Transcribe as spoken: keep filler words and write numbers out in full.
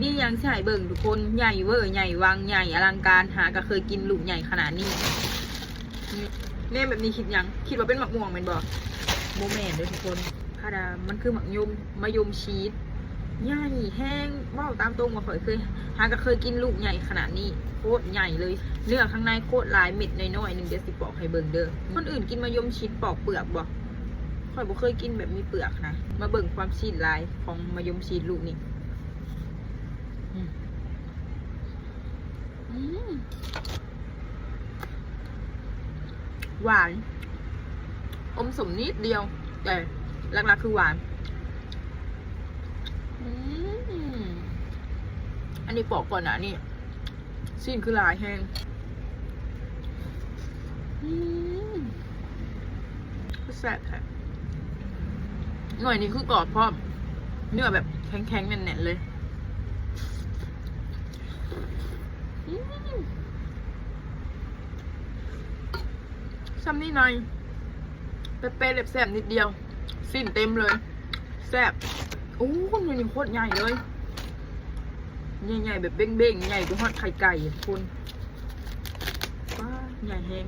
นี่ยังสิให้เบิ่งทุกคน ใหญ่เวอร์ ใหญ่วัง ใหญ่อลังการ หากะเคยกินลูกใหญ่ขนาดนี้ นี่แม่แบบนี้คิดหยัง คิดว่าเป็นมะม่วงแม่นบ่ บ่แม่นเด้อทุกคน พาดา มันคือมะยม มะยมชีส ใหญ่แฮง เว้าตามตรงว่าข้อยเคย หากะเคยกินลูกใหญ่ขนาดนี้ โคตรใหญ่เลย เนื้อข้างในโคตรหลาย เม็ดน้อยๆหนึ่ง เดี๋ยวสิปอกให้เบิ่งเด้อ คนอื่นกินมะยมชีสปอกเปลือกบ่ ข้อยบ่เคยกินแบบมีเปลือกนะ มาเบิ่งความชิ้นหลายของมะยมชีสลูกนี้ อืม อืม หวาน อมส้มนิดเดียว แต่หลักๆคือหวาน อืม อันนี้ปอกก่อนนะนี่ ชิ้นคือหลายแฮง อืม แซ่บแท้ หน่วยนี้คือกรอบพร้อม เนื้อแบบแข็งๆแน่นๆเลย อืม ซ้ำนี่หน่อย เป๊ะๆแซ่บๆนิดเดียว ชิ้นเต็มเลย แซ่บ โอ้ หน่วยนี้โคตรใหญ่เลย ใหญ่ๆแบบเบ้งๆ ใหญ่กว่าฮอดไข่ไก่อะทุกคน ว้า ใหญ่แฮง